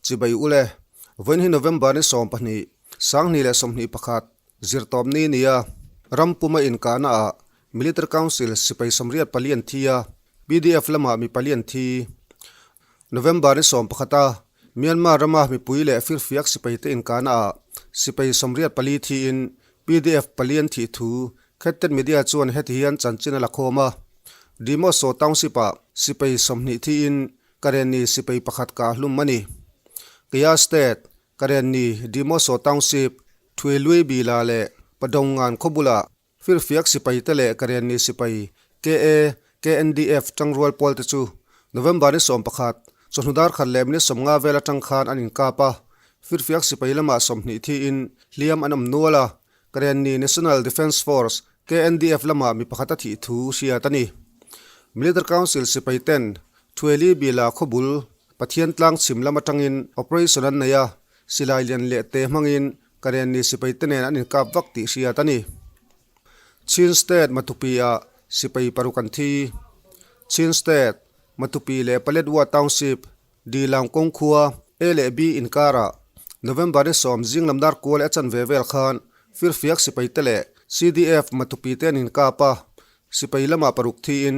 Chibai ule, vawiin hi November ni 12, 2021, Zirtawpni nia ram puma inkahna ah Military Council sipai 84 an thi a, pdf lamah mi pali an thi. November ni 11 a Myanmar rama mipui leh firfiak sipai te inkahna ah sipai 84 thiin pdf pali an thih thu Khettet Media chuan heti hian chanchin a la khawm a. Dimoso Township ah sipai 20 thiin Karenni sipai pakhat kah hlum a ni. Kaya State, Karenni, Dimoso Township, Thuilui Bila leh Padongan khaw bulah Firfiak sipai te leh Karenni sipai KA, KNDF tangrual pawl te chu November ni 11, chawhnu dar khat leh minute 50 vel atang khan an inkap a. Firfiak sipai lamah 20 thiin hliam an awm nual a, Karenni National Defence Force, KNDF, lamah mi pakhat a thih thu hriat a ni. Military Council sipai ten Thueli Bila khaw bul Pathian tlang chhim lam atangin operation an nei a, Silai lian leh te hmangin Karenni sipai te nen an inkap vak tih hriat a ni. Chin State Matupi ah sipai paruk an thi. Chin State, Matupi leh Paletwa Township, Dilang kawng khua A leh B inkarah November ni 10 zing lam dar kual a chanve vel khan Firfiak sipai te leh CDF Matupi te an inkap a, sipai lamah paruk thiin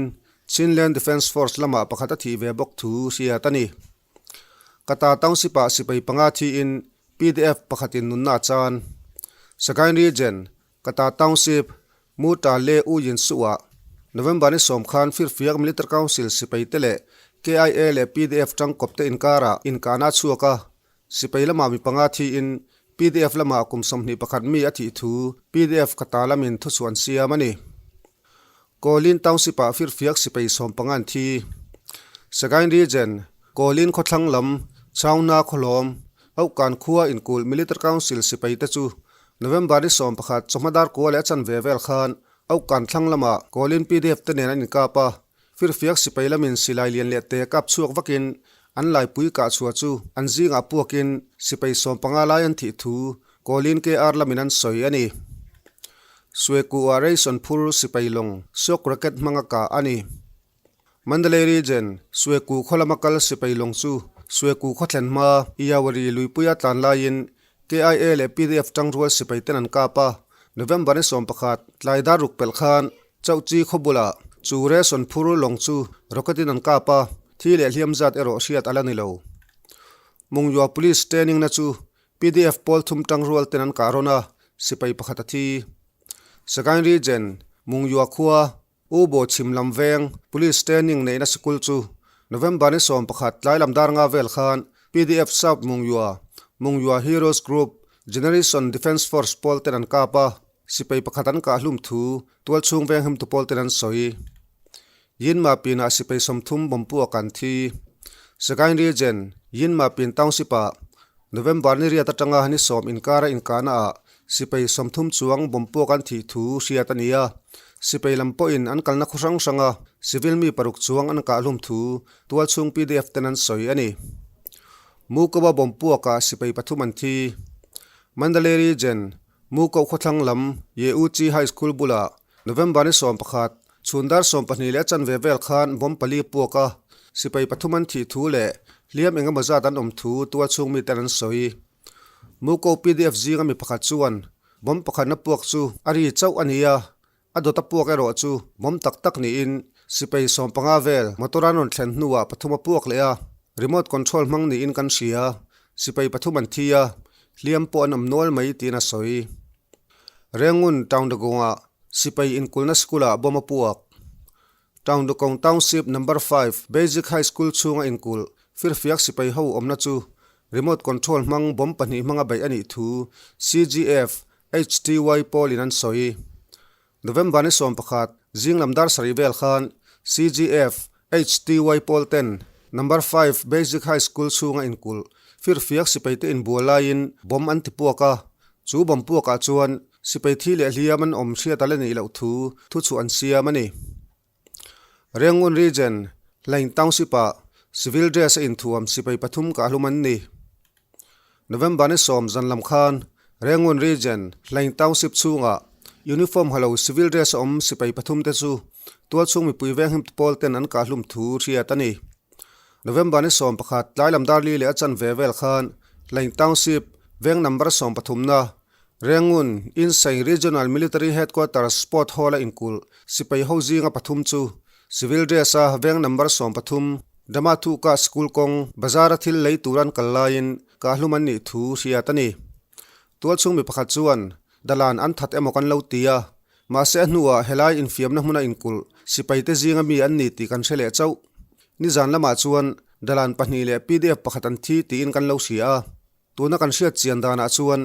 Chinland Defence Force lamah pakhat a thih ve bawk thu hriat a ni. Kata Township ah sipai panga thiin pdf pakhatin nunna a chan. Sagaing Region, Kata Township, Muta leh U Yin Su ah November ni 10 khan Firfiak Military Council sipai te leh KIA leh pdf tangkawp te inkarah inkahna a chhuak a, sipai lamah mi panga thiin pdf lamah kum 21 mi a thih thu pdf Kata lamin thuchhuah an siam a ni. Kawlin Township ah firfiak sipai 15 an thi. Sagaing Region, Kawlin khawthlang lam, Chauna khawhlawm, Auhkan khua inkulh Military Council sipai te chu November ni 11 chawhma dar kua leh a chanve vel khan Auhkan thlang lamah Kawlin pdf te nen an inkap a, firfiak sipai lamin silai lian leh te kap chhuak vakin an laipui kah chhuah chu an zingah puakin sipai 15 lai an thih thu Kawlin KR lamin an sawi a ni. Sueku ah ration phur sipai lawng shock rocket hmanga kah a ni. Mandalay Region, Sueku khaw lama kal sipai lawng chu Sueku khaw thlen hma Iyawari luipuia tlan laiin KIA leh pdf tangrual sipai ten an kap a. November ni 11, tlai dar ruk pelh khan Chauhchi khaw bulah chu ration phur lawng chu rocket in an kap a, thi leh hliam zat erawh hriat a la ni lo. Mungyua Police training na chu Pdf pawl thum tangrual ten an kah rawn a, sipai pakhat a thi. Sagaing Region, Mungyua khua, U Bo chhim lam veng, Police training neihna sikul chu November ni 11 tlai lam dar nga vel khan pdf South Mungyua, Mungyua Heroes Group, Generation Defence Force pawl ten an kap a, sipai pakhat an kah hlum thu tual chhung veng hemtu pawl ten an sawi. Yinma pinah sipai 30 bawmpuak an thi. Sagaing Region, Yinma pin Township ah November ni riat atanga ni 10 inkara inkahna ah sipai 30 chuang bawmpuak an thih thu hriat a ni a. Sipai lam pawhin an kalna khaw hrang hranga civil mi paruk chuang an kah hlum thu tual chhung pdf ten an sawi a ni. Mukowa bawmpuakah sipai pathum an thi. Mandalay Region, Mukow khawthlang lam Ye U Chi High School bulah November ni 11, chhun dar 12 leh a chanve vel khan bomb pali puak a, sipai pathum an thih thu leh hliam eng emaw zat an awm thu tual chhung miten an sawi. Muko pdf zinga mi pakhat chuan bomb pakhatna puak chu a ri chauh a ni a, a dawt a puak erawh chu bomb tak tak niin sipai 15 vel motor an rawn thlen hnuah pathum a puak leh a, remote control hmang niin kan hria, sipai pathum an thi a, hliam pawh an awm nual mai tiin a sawi. Rengun Town Dagonga sipai inkulna school-ah bomb a puak. Town Dagong Township Number 5 Basic High School chhunga inkul firfiak sipai ho awmna chu remote control hmang bomb pahnih hmanga beih a nih thu CGF HTY pawlin an sawi. November ni 11, zing lam dar sarih vel khan CGF HTY pawl ten Number 5 Basic High School chhunga inkul firfiak sipai te inbual laiin bomb an ti puak a, chu bomb puakah chuan sipai thi leh hliam an awm hriat a la nih loh thu thu chhuah an siam a ni. Rengun Region, Hlaing Township ah civil dress a inthuam sipai pathum kah hlum an ni. November ni 10 zan lam khan Rengun Region, Hlaing Township chhungah uniform halo civil dress a awm sipai pathum te chu tual chhung mipui veng him pawl ten an kah hlum thu hriat a ni. November ni 11 tlai lam dar li leh a chanve vel khan Hlaing Township veng number 13 na Rengun Insein Regional Military Headquarters Sport Hall a inkulh sipai ho zinga pathum chu Civil dress a veng number 13 Damathuka School kawng bazar a thil lei tur an kal laiin kahlum an nih thu hriat a ni. Tualchhung mi pakhat chuan Dalan an that emaw kan lo ti a, mahse a hnuah helai infiamna hmuna inkulh sipaite zinga mi an ni tih kan hre leh chauh. Nizan lamah chuan Dalan pahnih leh pdf pakhat an thi tiin kan lo hria a, tuna kan hriat chian danah chuan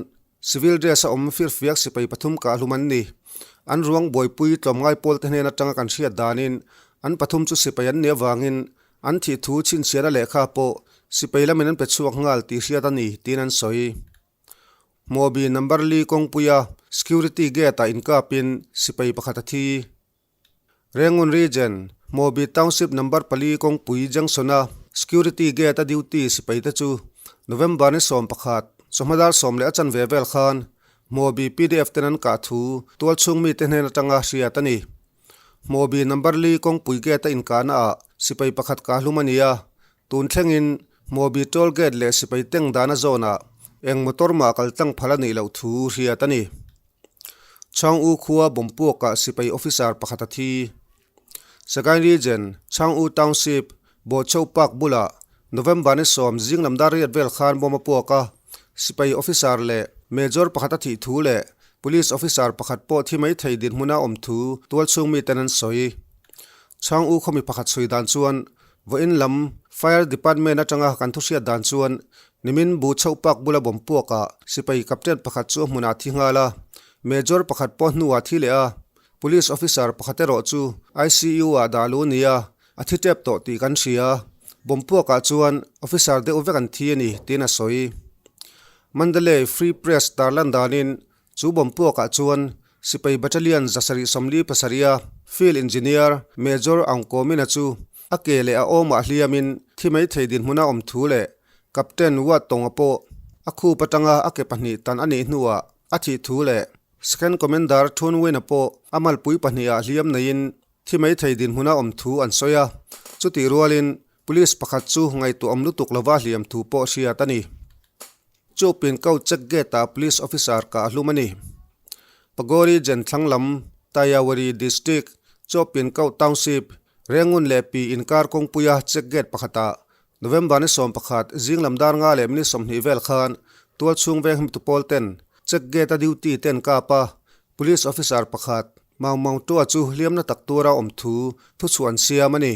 civil dress a awm firfiak sipai pathum kahhlum an ni. An ruang buaipui tlawmngai pawlte hnen atanga kan hriat danin an pathum chu sipai an nih avangin an thih thu chhinchhiahna lehkha pawh sipai lamin an pe chhuak nghal tih hriat a ni tiin an sawi. Hmuabi number li kawngpuia security gate ah inkapin sipai pakhat a thi. Rengun Region, Hmuabi Township number pali kawngpui junction a security gate a duty sipai te chu November ni 11, chawhma dar sawm leh a chanve vel khan Hmuabi pdf ten an kah thu tualchhung mite hnen atanga hriat a ni. Hmuabi number li kawngpui gate a inkahna ah sipai pakhat kahlum a ni a, Tun thlengin Hmuabi Toll Gate leh sipai teng dana zawnah eng motor mah kal tlang phal a nih loh thu hriat a ni. Chhang U khua Bawmpuakah sipai officer pakhat a thi. Sagaing Region, Chhang U Township, Bawhcheu Park bulah November ni 10 zing lam dar riat vel khan bawm a puak a, sipai officer leh major pakhat a thih thu leh police officer pakhat pawh thi mai thei dinhmuna awm thu tualchhung miten an sawi. Chhang U khawmi pakhat sawi dan chuan Vawiin lam Fire Department atanga kan thuhriat dan chuan nimin bu chhoh pak bula bawm puakah sipai captain pakhat chu a hmunah thi nghal a, Major pakhat pawh hnuah thi leh a, Police officer pakhat erawh chu ICU ah dah lu nia a thi tep tawh tih kan hria. Bawm puakah chuan officer deuh vek an thi a ni tiin a sawi. Mandalay Free Press tarlan danin Chu bawmpuakah chuan Sipai Battalion 747 a Field Engineer Major Aung Ko Min-a chu a ke leh a awmah hliamin thi mai thei dinhmuna awm thu leh Captain Wat Tong-a pawh a khup atanga a ke pahnih tan a nih hnuah a thih thu leh Second Commander Thun Win-a pawh a malpui pahnihah hliam neiin thi mai thei dinhmuna awm thu an sawi a, chutih rualin Police pakhat chu ngaihtuah awm lutuk lova hliam thu pawh hriat a ni. Chu pin ko check gate ah police officer kah hlum a ni. Pagori Jenthlang lam Tayawari District Chawpin Ko Township Rengun leh Pi inkar kawngpuia check gate pakhatah November ni 11 zing lam dar nga leh minute 20 vel khan tualchhung veng hmtu pawl ten check gate a duty ten kap a, police officer pakhat Mau Mau Tua chu hliamna tak tura awm thu thuchhuah an siam a ni.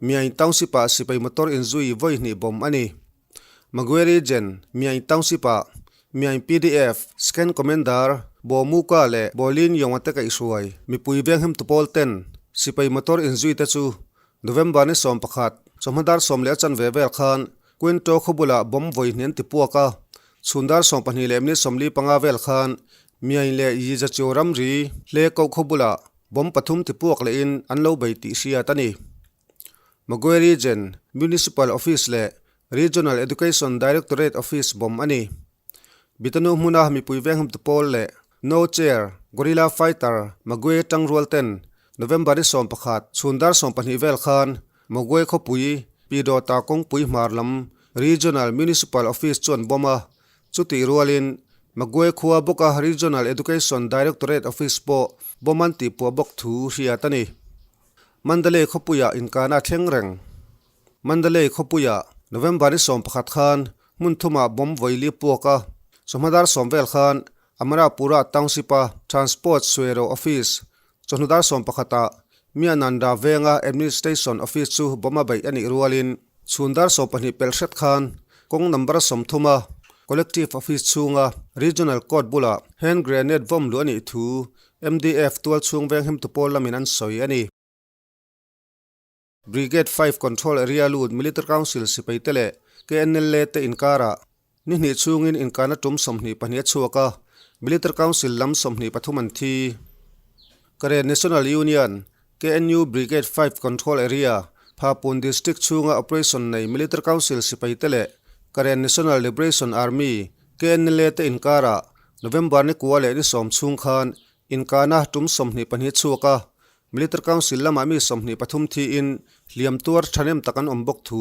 Myaing Township ah sipai motor inzui vawi hnih bawm a ni. Magwe Region, Myaing Township ah Myaing pdf Second Commander Bo Muka leh Bo Lin Yong-a te kaihhruai mipui venghim tupawl ten sipai motor inzui te chu November ni 11, chawhma dar sawm leh a chanve vel khan Quinto khaw bulah bomb vawi hnih an ti puak a, chhun dar 12 leh minute 45 vel khan Myaing leh Yizachiu ramri hle koh khaw bulah Bomb pathum ti puak lehin an lo bei tih hriat a ni. Magwe Region, Municipal Office leh Regional Education Directorate Office bomb a ni. Bitanu hmuna mipui venghumtu pawl leh No Chair, Guerrilla Fighter, Magwe tangrual ten November ni 11, chhun dar 12 vel khan Magwe khawpui Pidawta kawngpui hmar lam Regional Municipal Office chu an bomb a, Chutih rualin, Magwe khua bawka Regional Education Directorate Office pawh bomb an tihpuah bawk thu hriat a ni. Mandalay khawpuiah inkana a thleng reng. Mandalay khawpuiah November ni 11 khan hmun thumah bomb vawi li puak a, chawhma dar sawm vel khan Amarapura Township-a Transport Suero Office, chawhnu dar 11 ah Miananda venga Administration Office chu bomb a beih a nih rualin, Chhun dar 12 pelh hret khan kawng number 30 a Collective Office chhunga Regional Court bulah hand grenade vawm luh a nih thu MDF tual chhung venghimtu pawl lamin an sawi a ni. Brigade 5 Control Area lut Military Council sipai te leh KNLA te inkarah ni hnih chhungin inkana tum 22 a chhuak a, Military Council lam 23 an thi. Karen National Union, KNU Brigade 5 Control Area, Phapun District chhunga operation nei Military Council sipai te leh Karen National Liberation Army, KNLA te inkarah November ni kua leh ni sawm chhung khan inkana tum 22 a chhuak a. Military Council lamah mi 23 thiin hliam tuar thahnem tak an awm bawk thu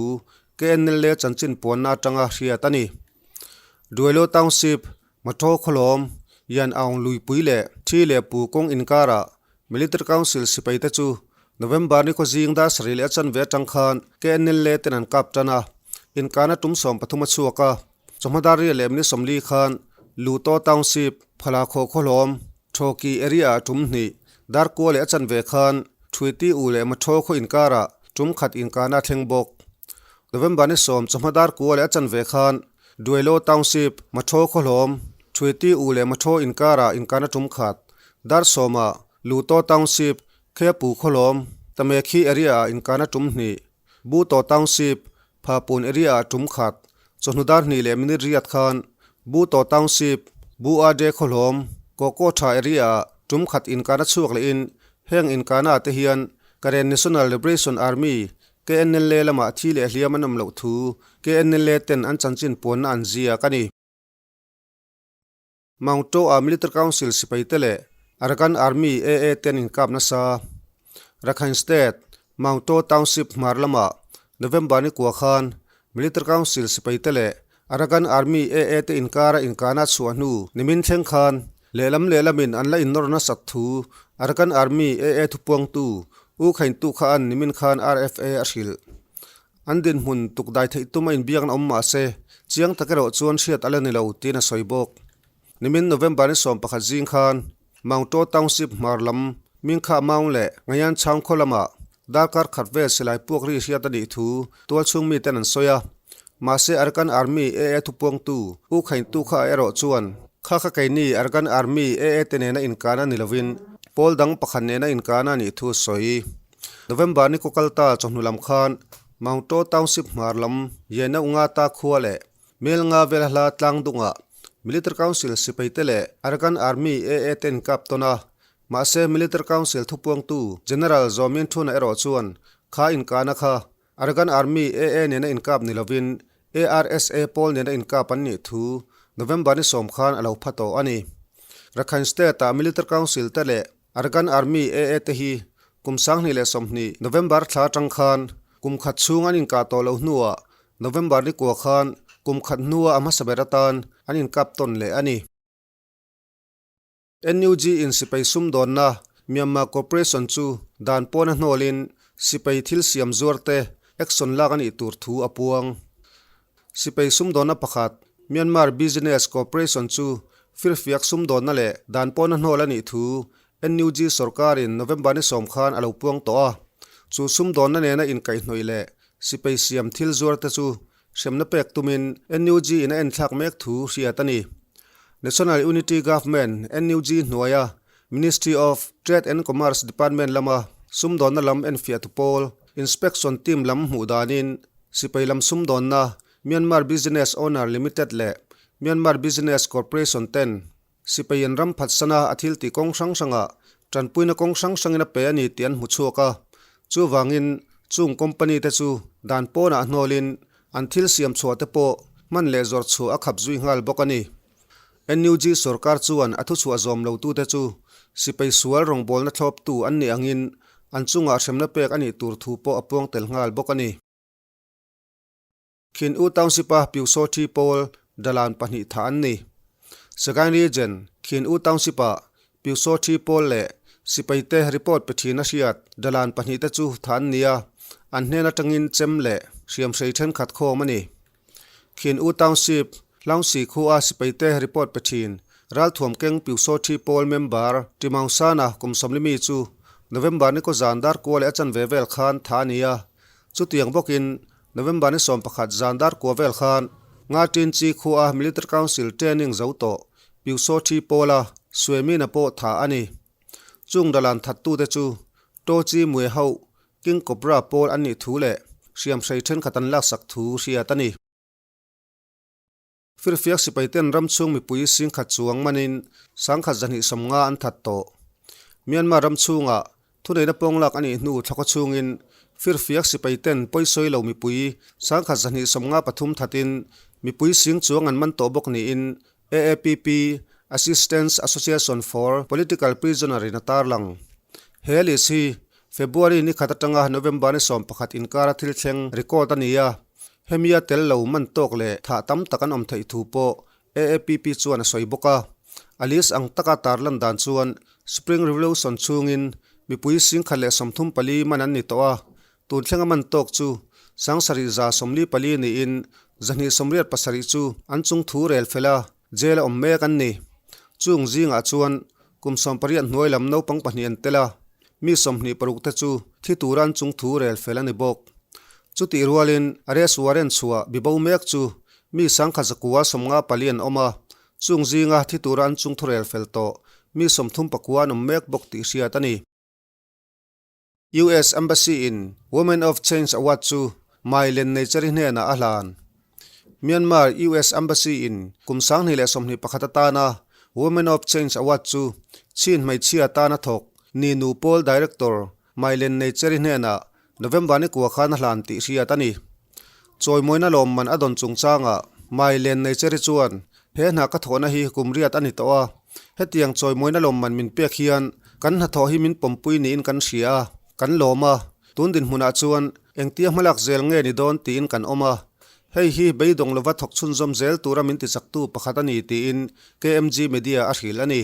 KNLA chanchin puanna atanga hriat a ni. Duelo Township, Matho Khawlawm, Yan Aung Luipui leh Thi leh Pu kawng inkarah Military Council sipai te chu November ni khaw zing dar sarih leh a chanve atang khan KNLA ten an kap tan a, inkana tum 13 a chhuak a. Chawhma dar riat leh minute 40 khan Luto Township, Phala khaw khawhlawm, Thoki area ah tum hnih, dar kua leh a chanve khan Thuiti U leh Matho khaw inkarah tum khat inkana a thleng bawk. November ni 10 chawhma dar kua leh a chanve khan Duelo Township, Matho khawhlawm, Thuiti U leh Matho inkarah inkana tum khat, dar 10 ah Luto Township, Khepu khawhlawm, Tamekhi area ah inkana tum hnih, Buto Township, Phapun area ah tum khat, chawhnu dar hnih leh minute riat khan Buto Township, Bu-a-de khawhlawm, Kawkaw tha area ah tum khat inkana chhuak lehin heng inkana ah te hian Karen National Liberation Army, KNLA, lamah thi leh hliam an awm loh thu KNLA ten an chanchin puanna an ziak a ni. Mount To-a Military Council sipai te leh Arakan Army, AA, te an inkap nasa. Rakhine State, Mount To Township hmar lamah November ni kua khan Military Council sipai te leh Arakan Army, AA, te inkara inkana chhuah hnu nimin thleng khan lehlam lehlamin an la innawr nasat thu Arakan Army, AA, thupuangtu U Khain Tu kha an nimin khan RFA a hrilh. An dinhmun tuk dai theih tum a inbiakna awm mah se, chiang tak erawh chuan hriat a la ni lo tiin a sawi bawk. Nimin November ni 11 zing khan Mount To Township hmar lam Mingkha Maung leh Ngayan Chhang khaw lamah darkar khat vel silai puak ri hriat a nih thu tualchhung miten an sawi a. Mahse Arakan Army AA thupuangtu U Khain Tu kha erawh chuan kha kha keini Arakan Army AA te nena inkan a ni lovin pawl dang pakhat nena inkan a nih thu a sawi. November ni kawkal ta chawhnu lam khan Mount To Township hmar lam Yena Unga ta khua leh Mel nga vel hla tlang dungah Military Council sipai te leh Arakan Army AA te an kap tawn a. Mahse Military Council thupuangtu General Zaw Min Thuna erawh chuan kha inkahna kha Arakan Army AA nena inkap ni lovin ARSA pawl nena inkap an nih thu November ni 10 khan a lo pha tawh a ni. Rakhine State-ah Military Council te leh Arakan Army AA te hi kum 2020 November thla atang khan kum khat chhung an inkah tawh loh hnuah November ni kua khan kum khat hnua a hmasa ber atan an inkap tawn leh a ni. NUG in sipai sumdawnna Myanmar Corporation chu dan pawna hnawlin sipai thil siam zuar te action lak a nih tur thu a puang. Sipai sumdawnna pakhat Myanmar Business Corporation chu firfiak sumdawnna leh dan pawna hnawl a nih thu NUG sorkarin November ni 10 khan a lo puang tawh a. Chu sumdawnna nena inkaihhnawih leh sipai siam thil zuar te chu hremna pek tumin NUG in a enthlak mek thu hriat a ni. National Unity Government, NUG, hnuaia Ministry of Trade and Commerce Department lama sumdawnna lam enfiah tu pawl Inspection Team lam hmuh danin sipai lam sumdawnna Myanmar Business Owner Limited leh Myanmar Business Corporation ten sipai an ram phatsana a thil tih kawng hrang hrangah tanpuina kawng hrang hrangin a pe a ni tih an hmu chhuak a. Chuvangin chung company te chu dan pawnah hnawlin an thil siam chhuah te pawh hman leh zawrh chhuah a khap zui nghal bawk a ni. NUG sorkar chuan a thuchhuah zawm lotute chu sipai sual rawngbawlna thlawptu an nih angin an chungah hremna pek a nih tur thu pawh a puang tel nghal bawk a ni. Khin U Township-a Pyusaw Thi pawl dalan pahnih thah an ni. Sagaing Region, Khin U Township-a Pyusaw Thi pawl leh sipaite report pe thin a hriat dalan pahnihte chu thah an ni a, an hnen atangin chem leh hriamhrei thenkhat khawm a ni. Khin U Township, Hlaungsi khua sipaite report pe thin Ralthuam keng Pyusaw Thi pawl member Timaungsana kum 40 mi chu November ni kaw zan dar kua leh a chanve vel khan thah a ni a. Chutiang bawkin November ni 11 zan dar kua vel khan Nga Tin Chi khua Military Council training zo tawh Pyusaw Thi pawla Suemina pawh thah a ni. Chung dalan thattute chu To Chi Mue Hauh King Cobra pawl an nih thu leh hriamhrei thenkhat an laksak thu hriat a ni. Firfiak sipaiten ram chhung mipui 10,000 chuang manin 1250 an that tawh. Myanmar ram chhungah thuneihna pawnglak a nih hnu thlawka chhungin firfiak sipaiten pawisawi lo mipui 1253 thatin mipui sing chuang an man tawh bawk niin AAPP, Assistance Association for Political Prisoner in a tarlang. He list hi. February ni khat atanga November ni 11 inkara thil thleng record a ni a, hemia tel lo man tawk leh thah tam tak an awm theih thu pawh AAPP chuan a sawi bawk a. A list ang taka tarlan dan chuan Spring Revolution chhungin mipui 1034 man an ni tawh a, tun thlenga man tawk chu 7144 niin 287 chu an chung thu rel fel a, jail a awm mek an ni. Chung zingah chuan kum 18 hnuai lam naupang pahnih an tel a, mi 26 te chu thi tura an chung thu rel fel a ni bawk. Chutih rualin arrest warrant chhuah bibo mek chu mi 1194 an awm a, chung zinga thi tura an chung thu rel fel tawh mi 39 an awm mek bawk tih hriat a ni. US Embassy in Women of Change Award chu Mai Len Neichari hnenah a hlan. Myanmar US Embassy in kum 2021 atana Women of Change Award chu Chin hmeichhia tana thawk Ni Nu Pawl Director Mai Len Neichari hnenah November ni kua khan a hlan tih hriat a ni. Chawimawina lawmman a dawn chungchangah Mai Len Neichari chuan he hna ka thawhna hi kum riat a ni tawh a, hetiang chawimawina lawmman min pek hian kan hnathawh hi min pawmpui niin kan hria a, kan lawm a, tun dinhmunah chuan engtia hmalak zel nge ni dawn tiin kan awm a, hei hi beidawng lova thawk chhunzawm zel tura min tichaktu pakhat a ni tiin KMG Media a hrilh a ni.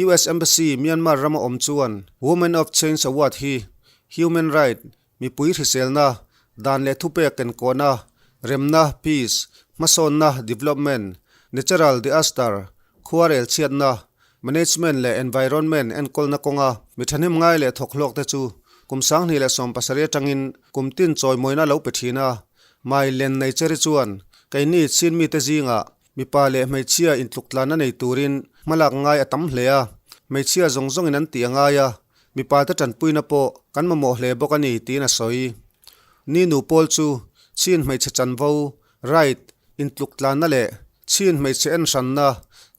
US Embassy Myanmar rama awm chuan Women of Change Award hi Human Right Mipui hriselna, dan leh thupek kenkawhna, remna, peace, hmasawnna, development, natural diaster, khuarel chhiatna, management leh environment enkawlna kawnga mi thahnem ngai leh thawk hlawk te chu kum 2017 atangin kum tin chawimawina lo pe thin a. Mai Len Neicheri chuan keini chin mite zingah mipa leh hmeichhia intluktlanna nei turin hmalak ngai a tam hle a, hmeichhia zawng zawngin an tih a ngai a, Mipa te tanpuina pawh kan mamawh hle bawk a ni tiin a sawi. Ni nu pawl chu Chin hmeichhe chanvo, right, intluk tlanna leh Chin hmeichhe enhranna,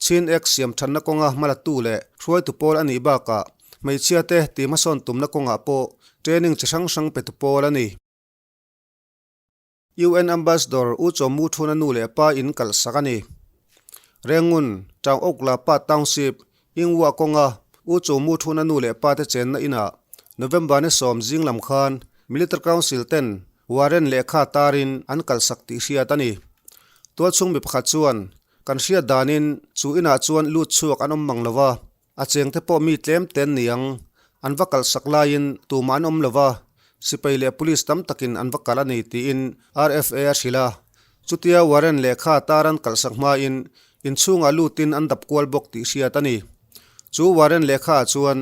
Chin Act siam thanna kawnga hmalatu leh hruaitu pawl a nih bakah hmeichhia te ti hmasawn tumna kawngah pawh training chi hrang hrang petu pawl a ni. UN Ambassador U Chaw Mu Thuna nu leh pa in kalhsak a ni. Rengun, Taung Oak La Pa Township, Ingwa kawnga U Chaw Mu Thuna nu leh pa te chenna inah November ni 10 zing lam khan Military Council ten warrant lehkha tarin an kalhsak tih hriat a ni. Tualchhung mi pakhat chuan, Kan hriat danin chu inah chuan lut chhuak an awm mang lo va, A chengte pawh mi tlem ten niang, an va kalhsak laiin tumah an awm lo va, sipai leh police tam takin an va kalh a ni tiin RFA a hrilh a. Chutia warrant lehkha tar an kalhsak hmain inchhungah lutin an dap kual bawk tih hriat a ni. Chu warrant lehkhaah chuan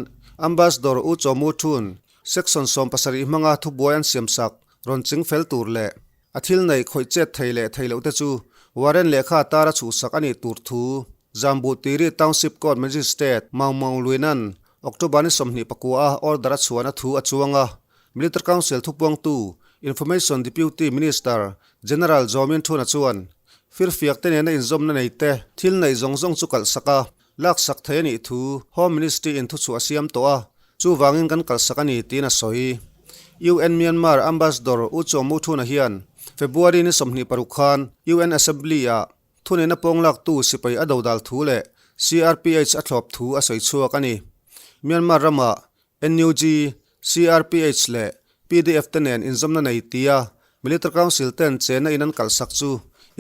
Ambassador U Chaw Mu Thun Section 17 hmanga thubuai an siamsak rawn ching fel tur leh A thil nei khawih chet thei leh thei loh te chu warrant lehkha tar a chhuhsak a nih tur thu Jambu Tiri Township Court Magistrate Maung Maung Luinan October ni 29 a order a chhuahna thu a chuang a. Military Council thupuangtu Information Deputy Minister General Zaw Min Thuna chuan firfiak te nena inzawmna nei te thil neih zawng zawng chu kalhsak a, laksak thei a nih thu Home Ministry in thuchhuah a siam tawh a, chuvangin kan kalsak a ni tiin a sawi. UN Myanmar Ambassador U Chaw Mu Thuna hian February ni 26 khan UN Assembly ah thuneihna pawnglaktu sipai a dodal thu leh CRPH a thlawp thu a sawi chhuak a ni. Myanmar ramah NUG, CRPH leh PDF te nen inzawmna nei tia Military Council ten chenna in an kalhsak chu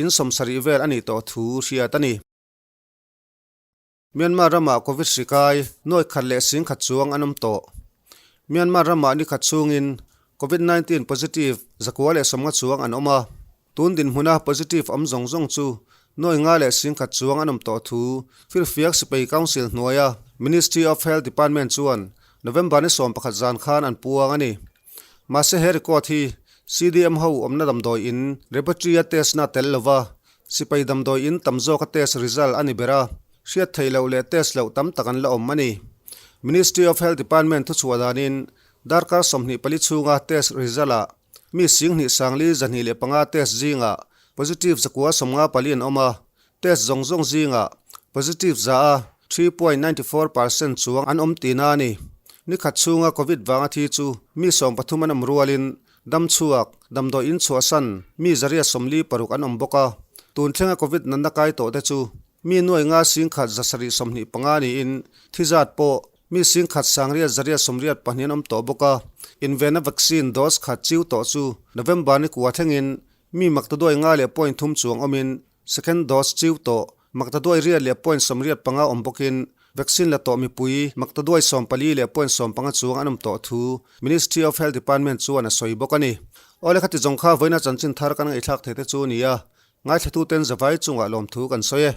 in 70 vel a nih tawh thu hriat a ni. Myanmar ramah Covid hri kai nuai khat leh sing khat chuang an awm tawh. Myanmar ramah ni khat chhungin Covid 19 positive 150 chuang an awm a, tun dinhmuna positive awm zawng zawng chu nuai nga leh sing khat chuang an awm tawh thu Firfiak Sipai Council hnuaia Ministry of Health Department chuan November ni 11 zan khan an puang a ni. Mahse he record hi CDM ho awmna damdawi in laboratory a test na tel lova Sipai damdawi in tam zawka test result a ni ber a, hriat theih loh leh test loh tam tak an la awm a ni. Ministry of Health Department thuchhuah danin darkar 24 chhunga test result ah mi 7205 test zingah positive 154 an awm a, test zawng zawng zingah positive za a 3.94% chuang an awm tihna a ni. Ni khat chhunga Covid vanga thi chu mi 13 an awm rualin Dam chhuak, damdawi in chhuahsan mi 146 an awm bawk a, tun thlenga Covid natna kai tawh te chu mi nuai nga 1,725 niin thi zat pawh. Mi singkhat sangriat zariat 82 an awm tawh bawk a, invenna vaccine dose khat chiu tawh chu November ni kua thlengin mi maktaduai nga leh point thum chuang awmin second dose chiu tawh maktaduai riat leh point 85 awm bawkin vaccine la tawh mipui maktaduai 14 leh point 15 chuang an awm tawh thu Ministry of Health Department chuan a sawi bawk a ni. Awle khati zawng kha vawiina chanchin thar kan ngaihthlak thei te chu a ni a, ngaithlatuten zavai chungah lawmthu kan sawi e.